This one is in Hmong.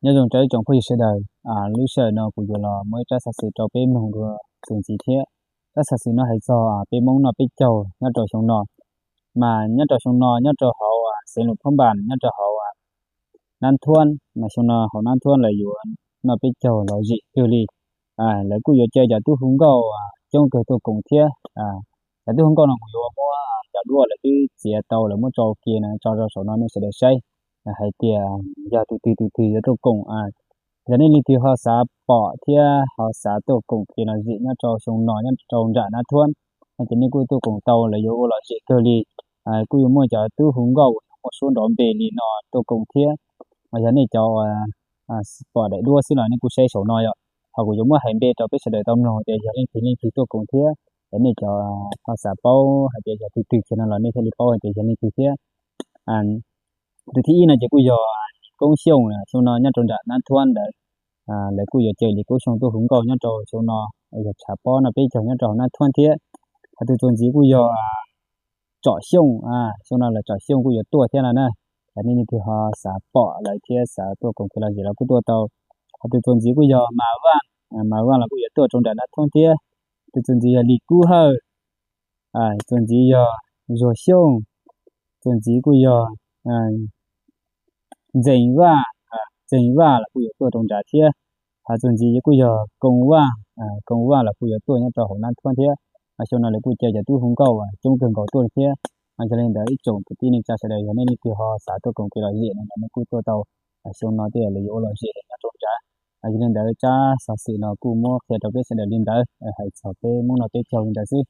Nyob zoo rau ib tsoom phooj ywg sawv daws, lub sij hawm no kuv yuav los muab ib tsab xov xwm rau peb mloog dua txuas ntxiv thiab. Tsab xov xwm no hais txog peb Hmoob noj peb caug nyob rau xyoo no. Mas nyob rau xyoo no nyob rau hauv xeev Luas Phab Npas nyob rau hauv Nab Thuab, mas xyoo no hauv Nab Thuab lawv yuav noj peb caug lom zem kawg li. Lawv kuj yuav caw cov tub hu nkauj coob kawg tuaj koom thiab. Cov tub hu nkauj no kuv yuav muab cov duab lawv twb txiav tau lawv muab tso ua ke no tso rau saum no nej sawv daws saib hais tias yog tus twg tus twg yuav tuaj koom. Yog nej leej twg ho xav pom thiab ho xav tuaj koom kev lom zem nyob rau xyoo no nyob rau nram Nab Thuab no ces nej kuj tuaj koom tau, lawv yuav ua lom zem kawg li. Kuj yuav muaj cov tub hu nkauj uas yuav muaj suab nrov npe li no tuaj koom thiab. Mas yog nej cov pom daim duab xwb los nej kuj saib saum no yom. Ho kuv yuav muab hais npe rau peb sawv daws tau mloog tias yog leej twg leej twg tuaj koom thiab. Yog nej cov ho xav paub hais tias yog tus twg kiag no los nej thiaj li paub hais tias yog leej twg thiab. Tus thib ib no ces kuj yog Koob Xyooj, xyoo no nyob rau nram Nab Thuab ntawd. Lawv kuj yuav caw Lis Koob Xyooj tuaj hu nkauj nyob rau xyoo no, yog tshav pob noj peb caug nyob rau hauv Nab Thuab thiab. Ho tus txuas ntxiv kuj yog Tsom Xyooj, xyoo no lawv Tsom Xyooj kuj yuav tuaj thiab no na. Yog nej leej twg ho xav pom lawv thiab xav tuaj koom kev lom zem los kuj tuaj tau. Ho tus txuas ntxiv kuj yog Mas Vaj, Mas Vaj los kuj yuav tuaj rau nram Nab Thuab thiab. Tus txuas ntxiv yog Lis Kub Hawj, txuas ntxiv yog Zuag Xyooj, txuas ntxiv kuj yog Ntxees Vaj, Ntxees Vaj los kuj yuav tuaj rau nrad thiab. Ho txuas ntxiv kuj yog Koo Vaj, Koo Vaj los kuj yuav tuaj nyob rau hauv Nab Thuab thiab. Xyoo no lawv kuj caw cov tub hu nkauj coob kawg nkaus tuaj thiab. Yog li ntawd ib tsoom kwv tij neej tsa sawv daws yog nej leej twg ho xav tuaj koom kev lom zem no nej kuj tuaj tau. Xyoo no tej lawv yuav ua lom zem nyob rau nrad. Yog li ntawd tsab xov xwm no kuj muab qhia rau peb sawv daws li ntawd, hais txog peb Hmoob noj peb caug li ntawd xwb.